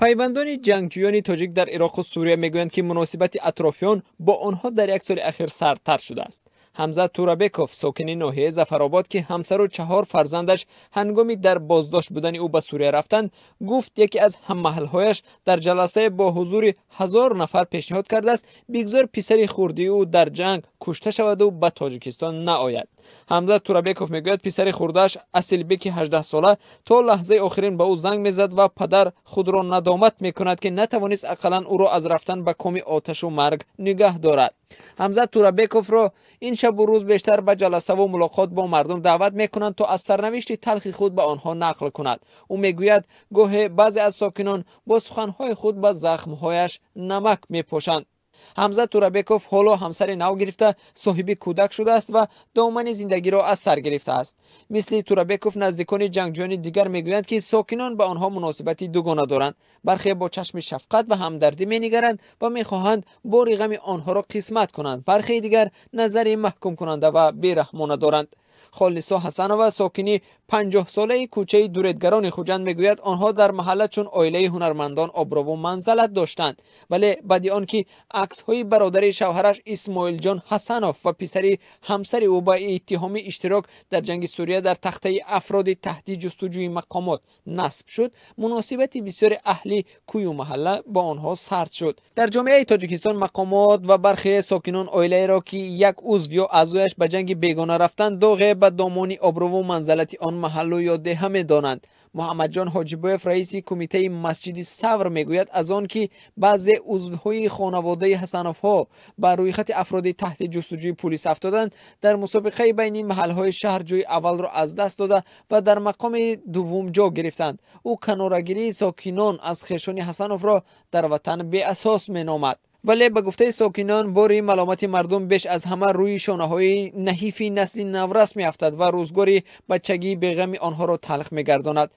Пайвандони ҷангҷӯёни тоҷик дар Ироқу Сурия мегӯянд, ки муносибати атрофиён бо онҳо дар як соли ахир сардтар шудааст. Ҳамза Турабеков, сокини ноҳияи Зафаробод, ки ҳамсару 4 фарзандаш ҳангоми дар боздошт будани ӯ ба Сурия рафтанд, гуфт яке аз ҳаммаҳалҳояш дар ҷаласае бо ҳузури 1000 нафар пешниҳод кардааст, бигзор писари хурдии ӯ дар ҷанг кушта шаваду ба Тоҷикистон наояд. Ҳамза Турабеков мегӯяд, писари хурдааш Асилбеки 18сола то лаҳзаи охирин ба ӯ занг мезад ва падар худро надомат мекунад, ки натавонист ақаллан ӯро аз рафтан ба коми оташу марг нигаҳ дорад. Ҳамза Турабековро ин шабу рӯз бештар ба ҷаласаву мулоқот бо мардум даъват мекунанд, то аз сарнавишти талхи худ ба онҳо нақл кунад. Ӯ мегӯяд, гоҳе баъзе аз сокинон бо суханҳои худ ба захмҳояш намак мепошанд. Ҳамза Турабеков ҳоло ҳамсари нав гирифта, соҳиби кӯдак шудааст ва домани зиндагиро аз сар гирифтааст. Мисли Турабеков наздикони ҷангҷӯёни дигар мегӯянд, ки сокинон ба онҳо муносибати дугона доранд. Бархе бо чашми шафқат ва ҳамдардӣ менигаранд ва мехоҳанд бори ғами онҳоро қисмат кунанд. Бархеи дигар назари маҳкумкунанда ва бераҳмона доранд. Холнисо Ҳасанова, сокини 50-солаи кӯчаи Дуредгарони Хуҷанд, мегӯяд, онҳо дар маҳалла чун оилаи ҳунармандон обрӯву манзалат доштанд, вале баъди он ки аксҳои бародари шавҳараш Исмоилҷон Ҳасанов ва писари ҳамсари ӯ ба иттиҳоми иштирок дар ҷанги Сурия дар тахтаи афроди таҳти ҷустуҷӯи мақомот насб шуд, муносибати бисёри аҳли кӯю маҳалла бо онҳо сард шуд. Дар ҷомеаи Тоҷикистон мақомот ва бархе сокинон оилаеро, ки як узв ё аъзояш ба ҷанги бегона рафтанд, доғе ба домони обрӯву манзалати он маҳаллу ё деҳа медонанд. Муҳаммадҷон Ҳоҷибоев, раиси кумитаи масҷиди Савр, мегӯяд, аз он ки баъзе узвҳои хонаводаи Ҳасановҳо ба рӯйхати афроди таҳти ҷустуҷӯи пулис афтоданд, дар мусобиқаи байни маҳалҳои шаҳр ҷои аввалро аз даст дода ва дар мақоми дуввум ҷо гирифтанд. Ӯ канорагирии сокинон аз хешони Ҳасановро дар ватан беасос меномад. Вале ба гуфтаи сокинон, бори маломати мардум беш аз ҳама рӯи шонаҳои наҳифи насли наврас меафтад ва рӯзгори бачагии беғами онҳоро талх мегардонад.